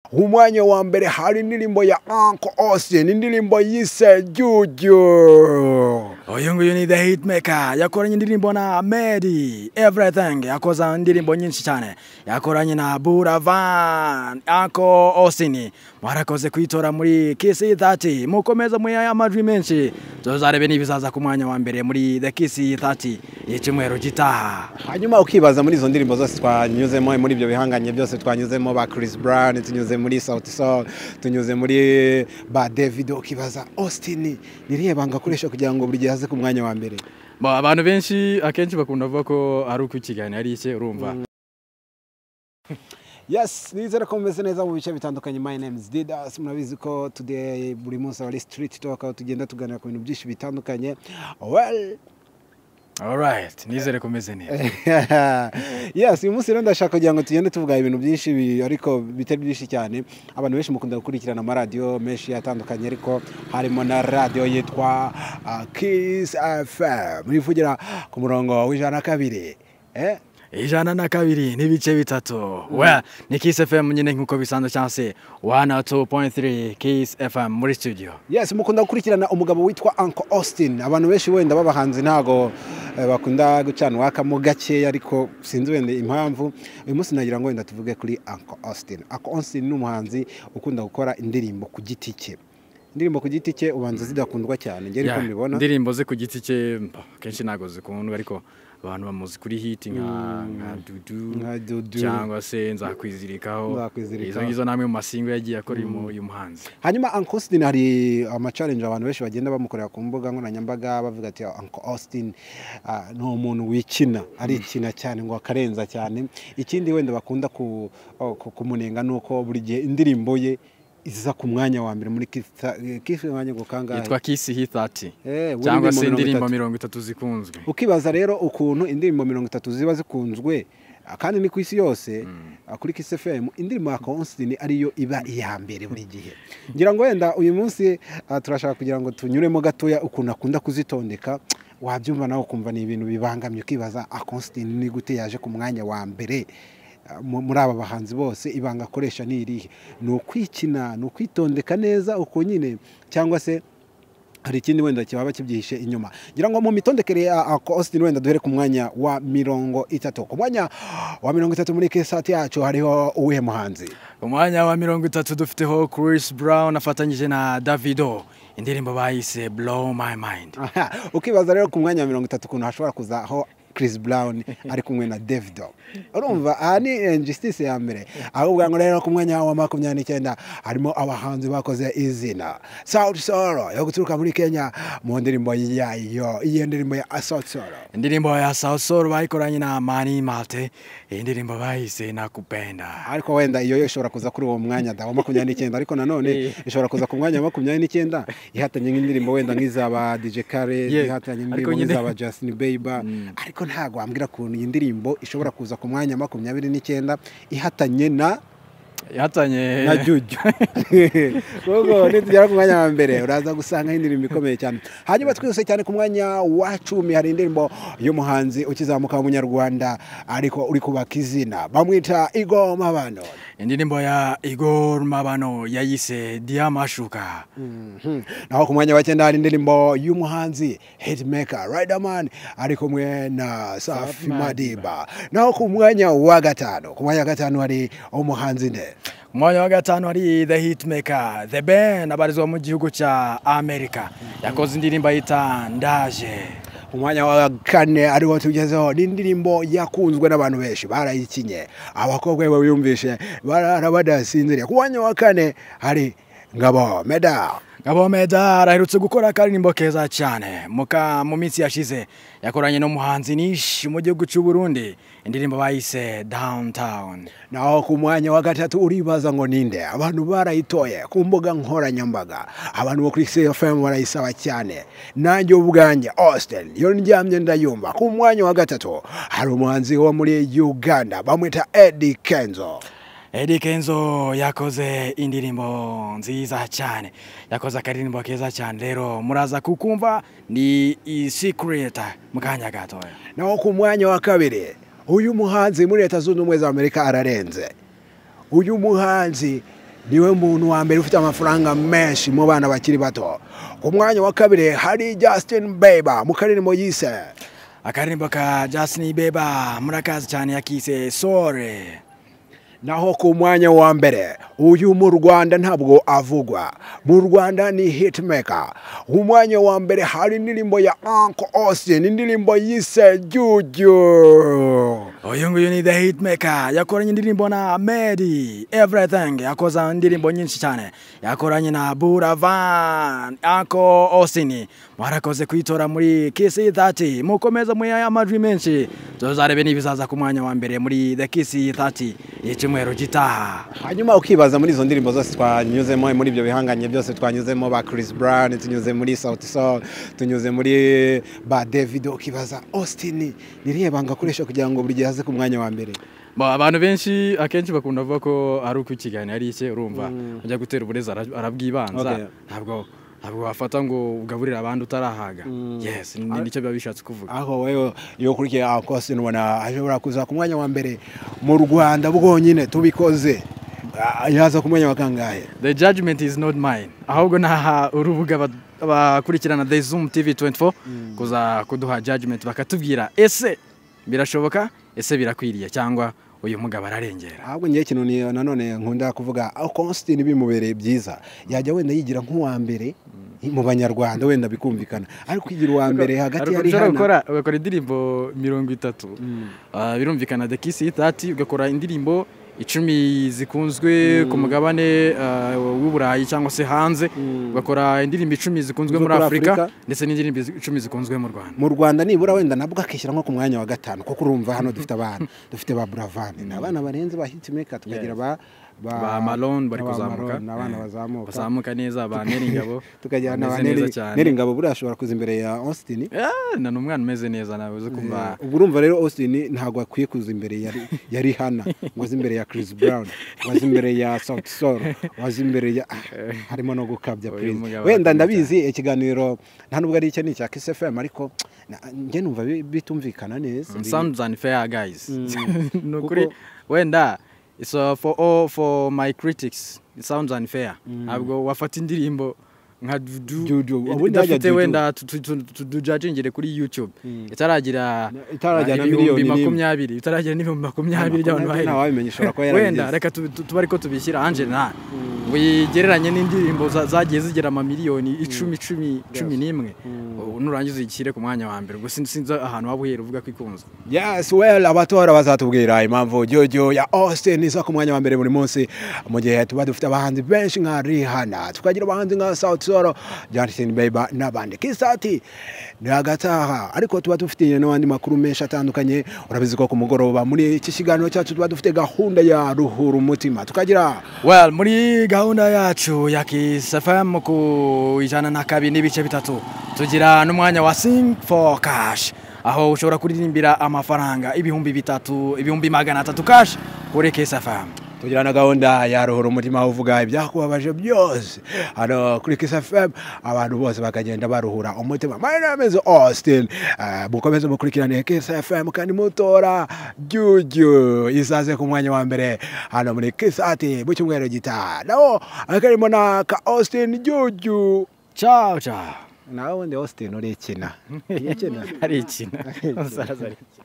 Umwanya wa mbere hari indirimbo ya Uncle Austin, indirimbo yise Juju. Uyu nguyu ni The Hitmaker, yakoranye indirimbo na Meddy Everything, yakoze indirimbo nyinshi cyane, yakoranye na Buravan. Uncle Austin mwarakoze kwitora muri Kiss 30, mukomeza muyaye amajwi menshi, tuzarebe n'ibizaza ku mwanya wa mbere muri The Kiss 30 y'icyumweru gitaha. Hanyuma ukibaza muri izo ndirimbo zose twanyuzemo, muri ibyo bihanganye byose twanyuzemo, ba Chris Brown, tunyuze muri Sauti Sol, tunyuze muri ba Davido, ukibaza Austin ni irihe banga akoresha kugira ngo buri gihe aze ku mwanya wa mbere? Bo, abantu benshi akenshi bakunda kuvuga ko ari uko ikiganiro ari icye, urumva. Yes, nizere ko mumeze neza mu bice bitandukanye. My name is Didas. Murabizi ko today buri munsi aba ari street talk, aho tugenda tuganira ku bintu byinshi bitandukanye. Well, Alright, nizere ko umeze neza. Yes, uyu munsi rero ndashaka kugira ngo tugende tuvuga ibintu byinshi ariko bitari byinshi cyane. Abantu benshi mukunda gukurikirana amaradiyo menshi atandukanye, ariko harimo na radiyo yitwa Kiss FM, ivugira ku murongo w'102. 102.3. Well, ni Kiss FM nyine nk'uko bisanzwe, cyangwa se 102.3 Kiss FM muri studio. Yes, mukunda gukurikirana umugabo witwa Uncle Austin. Abantu benshi wenda b'abahanzi ntago bakunda gucana uwakamo gakeya, ariko sinzi wenda impamvu. Uyu munsi nagira ngo wenda tuvuge kuri Uncle Austin. Uncle Austin ni umuhanzi ukunda gukora indirimbo ku giti cye. Indirimbo ku giti cye ubanza zidakundwa cyane, njye ariko mbibona. Indirimbo ze ku giti cye kenshi ntago zikundwa, ariko abantu bamuzi kuri hit nka Dudu, Nka Dudu. cyangwa se Nzakwizirikaho. Nzakwizirikaho. Izo ngizo namwe mu ma single yagiye akora uyu muhanzi. Hanyuma Uncle Austin hari ama challenge abantu benshi bagenda bamukorera ku mbuga nkoranyambaga, bavuga ati Uncle Austin ni umuntu wikina, arikina cyane ngo akarenza cyane. Ikindi wenda bakunda kumunenga ni uko buri gihe indirimbo ye iza ku mwanya wa mbere muri Kiss, mwanya ngo kangahe? Yitwa Kiss Hit 30, buri cyangwa se ndirimbo indirimbo 30. 30 zikunzwe. Ukibaza rero ukuntu indirimbo 30 ziba zikunzwe, kandi ni ku isi yose, kuri Kiss FM indirimbo ya Austin ariyo iba iya mbere buri gihe. Ngira ngo wenda uyu munsi turashaka kugira ngo tunyuremo gatoya ukuntu akunda kuzitondeka, wabyumva nawe ukumva ni ibintu bibangamye, ukibaza Austin ni gute yaje ku mwanya wa mbere muri aba bahanzi bose, ibanga akoresha ni irihe? Ni ukwikina, ni ukwitondeka neza uko nyine, cyangwa se hari ikindi wenda kibaba kibyihishe inyuma? Ngira ngo mu mitondekere ya Uncle Austin wenda duhere ku mwanya wa 30. Ku mwanya wa 30 muri Kiss 30 yacu hariho uwuhe muhanzi? Ku mwanya wa 30 dufiteho Chris Brown afatanyije na Davido, indirimbo bayise Blow My Mind. Aha, ukibaza rero ku mwanya wa 30 ukuntu hashobora kuzaho Chris Brown ari kumwe na Davido, urumva aha ni injustice ya mbere. Ahubwo ngo rero ku mwanya wa 29 harimo abahanzi bakoze izina, Sauti Sol yo guturuka muri Kenya mu ndirimbo yayo, iyo ndirimbo ya Sauti Sol. Indirimbo ya Sauti Sol bayikoranye na Mani Martin, iyi ndirimbo bayise Nakupenda. Ariko wenda iyo yo ishobora kuza kuri uwo mwanya da wa 29, ariko nanone ishobora kuza ku mwanya wa 29 ihatanye nk'indirimbo wenda nk'izaba DJ Khaled, ihatanye ariko indirimbo nyine nk'izaba Justin Bieber, ariko ntabwo wambwira ukuntu iyi ndirimbo ishobora kuza ku mwanya wa 29 ihatanye na Ihatanye na Juju, kuko nitugera ku mwanya wa mbere uraza gusanga indirimbo ikomeye cyane. Hanyuma twihuse cyane, ku mwanya wa 10 hari indirimbo y'umuhanzi ukizamuka w'umunyarwanda ariko uri kubaka izina, bamwita Igor Mabano. Indirimbo ya Igor Mabano yayise Diamashuka. Naho ku mwanya wa 9 hari indirimbo y'umuhanzi Hitmaker Riderman ari kumwe na Safi Madiba. Naho ku mwanya wa 5 hari umuhanzi nde? Ku mwanya wa 5 hari The Hitmaker The Ben, abarizwa mu gihugu cya Amerika, yakoze indirimbo yita Ndaje. Umwanya wa 4 ariwo tugezeho ni indirimbo yakunzwe n'abantu benshi, barayikinye, abakobwa be biyumvishe barara badasinziriye. Ku mwanya wa 4 hari Ngabo Meda. Ngabo Meda araherutse gukora akaririmbo keza cyane mu minsi yashize, yakoranye n'umuhanzi Nish mu gihugu cy'u Burundi, indirimbo bayise Downtown. Naho ku mwanya wa 3 uribaza ngo ninde? Abantu barayitoye ku mbuga nkoranyambaga, abantu bo kuri CFM barayisaba cyane, nanjye ubwanjye Austin iyo ndyamye ndayumva. Ku mwanya wa 3 hari umuhanzi wo muri Uganda bamwita Eddie Kenzo. Eddie Kenzo yakoze indirimbo nziza cyane, yakoze akaririmbo keza cyane, rero muraza kukumva ni Secret mu kanya gatoya. Naho ku mwanya wa 2 uyu muhanzi muri Leta Zunze Ubumwe za Amerika ararenze. Uyu muhanzi Niwe muntu wa mbere ufite amafaranga menshi mu bana bakiri bato. Ku mwanya wa kabiri hari Justin Bieber mu karirimbo yise akaririmbo ka Justin Bieber murakazi cyane yakise Sorry. Naho ku mwanya wa mbere uyu mu Rwanda ntabwo avugwa, mu Rwanda ni hitmaker. Ku mwanya wa mbere hari indirimbo ya Uncle Austin, indirimbo yise Juju. Uyu nguyu ni The Hitmaker, yakoranye indirimbo na Meddy Everything, yakoze indirimbo nyinshi cyane, yakoranye na Buravan, Uncle Austin. Mwarakoze kwitora muri Kiss 30, mukomeza muyaye amajwi menshi, tuzarebe n'ibizaza ku mwanya wa mbere muri The Kiss 30 y'icyumweru gitaha. Hanyuma ukibaza muri izo ndirimbo zose twanyuzemo, muri ibyo bihanganye byose twanyuzemo, ba Chris Brown, tunyuze muri Sauti Sol, tunyuze muri ba Davido, ukibaza Austin ni irihe banga akoresha kugira ngo buri gihe aze ku mwanya wa mbere? Abantu benshi akenshi bakunda kuvuga ko ari uko ikiganiro ari icye, urumva ujya gutera uburezi arabwibanza, ntabwo wafata ngo ugaburire abandi utarahaga. Yes, nicyo biba bishatse kuvuga. Aho wewe iyo ukurikiye Austin ubona ashobora kuza ku mwanya wa mbere mu Rwanda bwonyine, tubikoze yaza ku mwanya wa kangahe? The judgment is not mine, ahubwo naha urubuga bakurikirana The Zoom TV 24 kuza kuduha judgment, bakatubwira ese birashoboka, ese birakwiriye, cyangwa uyu mugabo ararengera. Ahubwo ngiye kintu ni nanone nkunda kuvuga, Austin bimubereye byiza yajya wenda yigira nk'uwa mbere mu banyarwanda, wenda bikumvikana, ariko kwigira uwa mbere hagati ya Rihanna, ugakora indirimbo 30, birumvikana The Kiss 30, ugakora indirimbo 10 zikunzwe ku mugabane w'Uburayi cyangwa se hanze, ugakora indirimbo 10 zikunzwe muri Afrika, ndetse n'indirimbo 10 zikunzwe mu Rwanda. Mu Rwanda nibura wenda nabwo akishyira nko ku mwanya wa 5, kuko urumva hano dufite abana, dufite ba Buravan, abana barenze ba hitmaker, tukagira ba Malone bari kuzamuka, n'abana bazamuka neza, ba Neringabo, tukagira na Neringabo buriya ashobora kuza imbere ya Austin. Na numwana umeze neza nawe uzi kumva. Ubwo urumva rero Austin ntabwo akwiye kuza imbere ya Rihanna, ngo aze imbere ya Chris Brown, ngo aze imbere ya Sauti Sol, ngo aze imbere ya harimo no gukabya please. Wenda ndabizi ikiganiro nta nubwo ari icyo ni icya Kiss FM, ariko njye numva bitumvikana neza. Sounds unfair guys. Nukuri wenda so for all, for my critics, it sounds unfair. Ntabwo wafata indirimbo nka Dudu idafite wenda tujudgingire kuri YouTube itaragira miliyoni 20, itaragira n'ibihumbi 20 by'abantu bahera. Wenda reka tuba ariko tubishyira Angel na wigereranye n'indirimbo zagiye zigera ama miliyoni 10, 10, 11, nurangiza uyishyire ku mwanya wa mbere. Ubwo sinzi ahantu waba uhera uvuga ko ikunzwe. Yes, well, abatora bazatubwira impamvu Jojo ya Austin iza ku mwanya wa mbere buri munsi, mu gihe tuba dufite abahanzi benshi nka Rihanna, tukagira abahanzi nka Sauti Sol, Justin Bieber n'abandi. Kisati ni agataha, ariko tuba dufite n'abandi makuru menshi atandukanye. Urabizi ko ku mugoroba muri iki kiganiro cyacu tuba dufite gahunda ya Ruhura Umutima, tukagira well muri gahunda yacu ya Kiss FM ku 102.3 tugira n'umwanya wa Sing for Cash, aho ushobora kuririmbira amafaranga 300, 300,000 cash kuri Kiss FM. Tugira na gahunda ya Ruhura Umutima, uvuga ibyakubabaje byose hano kuri Kiss FM, abantu bose bakagenda baruhura umutima. My name is Austin. Mukomeze mukurikirane Kiss FM kandi mutora Juju izaze ku mwanya wa mbere hano muri Kiss ati mu cyumweru gitaha. Naho akarimo na ka Austin Juju. Ciao ciao. Nawe ndi Austin urikina. Arikina. Umusaza arikina.